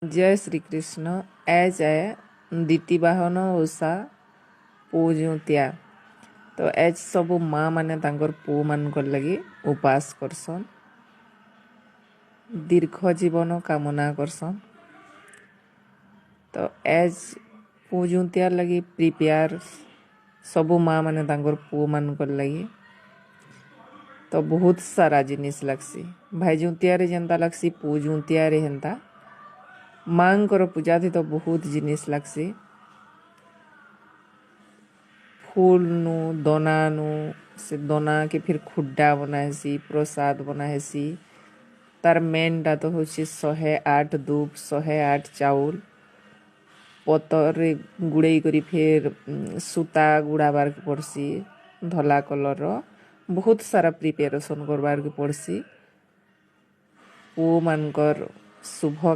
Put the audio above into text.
ଜୟ Shrikrishna. Age ଏ ଦ୍ୱିତୀବାହନ ଓଷା, ପୁଅ ଜିଉଁତିଆ। ତ age ସବୁ ମା ମାନେ ତାଙ୍କର ପୁଅମାନଙ୍କର ଲାଗି ଉପାସ କରସନ୍, ଦୀର୍ଘ ଜୀବନ କାମନା କରସନ୍। ତ ଏଜ୍ ପୁଅ ଜିଉଁତିଆର ଲାଗି ପ୍ରିପେୟାର ସବୁ ମା ମାନେ ତାଙ୍କର ପୁଅମାନଙ୍କର ଲାଗି। ତ ବହୁତ ସାରା ଜିନିଷ ଲାଗ୍ସି। ଭାଇ ଜିଉଁତିଆରେ ଯେନ୍ତା ଲାଗ୍ସି, ପୁଅ ଜିଉଁତିଆରେ ହେନ୍ତା। ମାଙ୍କର ପୂଜାଥି ତ ବହୁତ ଜିନିଷ ଲାଗ୍ସି। ଫୁଲନୁ, ଦନାନୁ, ସେ ଦନାକେ ଫିର୍ ଖୁଡ୍ଡା ବନା ହେସି, ପ୍ରସାଦ ବନା ହେସି। ତାର ମେନ୍ଟା ତ ହଉଛି 108 ଦୁବ୍, 108 ଚାଉଲ ପତରରେ ଗୁଡ଼େଇ କରି ଫେର୍ ସୂତା ଗୁଡ଼ାବାର୍କେ ପଡ଼୍ସି ଧଲା କଲର୍ର। ବହୁତ ସାରା ପ୍ରିପାରେସନ୍ କରବାର୍କେ ପଡ଼୍ସି ପୁଅମାନଙ୍କର ଶୁଭ।